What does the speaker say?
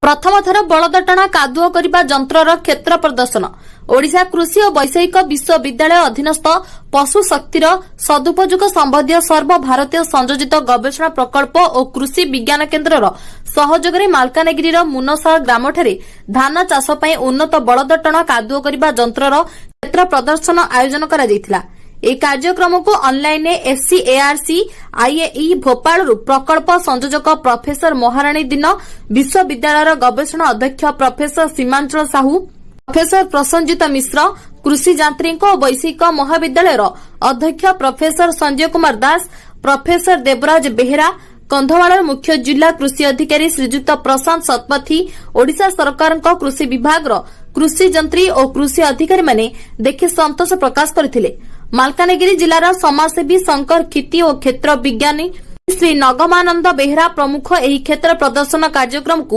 ପ୍ରଥମ ଥର ବଳଦଟଣା କାଦୁଅ କରିବା ଯନ୍ତ୍ରର କ୍ଷେତ୍ର ପ୍ରଦର୍ଶନ। ଓଡ଼ିଶା କୃଷି ଓ ବୈଷୟିକ ବିଶ୍ୱବିଦ୍ୟାଳୟ ଅଧୀନସ୍ଥ ପଶୁ ଶକ୍ତିର ସଦୁପଯୋଗ ସମ୍ବନ୍ଧୀୟ ସର୍ବଭାରତୀୟ ସଂଯୋଜିତ ଗବେଷଣା ପ୍ରକଳ୍ପ ଓ କୃଷି ବିଜ୍ଞାନ କେନ୍ଦ୍ରର ସହଯୋଗରେ ମାଲକାନଗିରିର ମୁନସାଳ ଗ୍ରାମଠାରେ ଧାନ ଚାଷ ପାଇଁ ଉନ୍ନତ ବଳଦଟଣା କାଦୁଅ କରିବା ଯନ୍ତ୍ରର କ୍ଷେତ୍ର ପ୍ରଦର୍ଶନ ଆୟୋଜନ କରାଯାଇଥିଲା। ଏହି କାର୍ଯ୍ୟକ୍ରମକୁ ଅନଲାଇନରେ ଏଫ୍ସିଏଆରସି ଆଇଏଇ ଭୋପାଳରୁ ପ୍ରକଳ୍ପ ସଂଯୋଜକ ପ୍ରଫେସର ମହାରାଣୀ ଦିନ, ବିଶ୍ୱବିଦ୍ୟାଳୟର ଗବେଷଣା ଅଧ୍ୟକ୍ଷ ପ୍ରଫେସର ସୀମାଞ୍ଚଳ ସାହୁ, ପ୍ରଫେସର ପ୍ରସଞ୍ଜିତ ମିଶ୍ର, କୃଷି ଯାନ୍ତ୍ରିକ ଓ ବୈଷୟିକ ମହାବିଦ୍ୟାଳୟର ଅଧ୍ୟକ୍ଷ ପ୍ରଫେସର ସଞ୍ଜୟ କୁମାର ଦାସ, ପ୍ରଫେସର ଦେବରାଜ ବେହେରା, କନ୍ଧମାଳର ମୁଖ୍ୟ ଜିଲ୍ଲା କୃଷି ଅଧିକାରୀ ଶ୍ରୀଯୁକ୍ତ ପ୍ରଶାନ୍ତ ଶତପଥୀ, ଓଡ଼ିଶା ସରକାରଙ୍କ କୃଷି ବିଭାଗର କୃଷି ଯନ୍ତ୍ରୀ ଓ କୃଷି ଅଧିକାରୀମାନେ ଦେଖି ସନ୍ତୋଷ ପ୍ରକାଶ କରିଥିଲେ। ମାଲକାନଗିରି ଜିଲ୍ଲାର ସମାଜସେବୀ ଶଙ୍କର କ୍ଷିତି ଓ କ୍ଷେତ୍ର ବିଜ୍ଞାନୀ ଶ୍ରୀ ନଗମାନନ୍ଦ ବେହେରା ପ୍ରମୁଖ ଏହି କ୍ଷେତ୍ର ପ୍ରଦର୍ଶନ କାର୍ଯ୍ୟକ୍ରମକୁ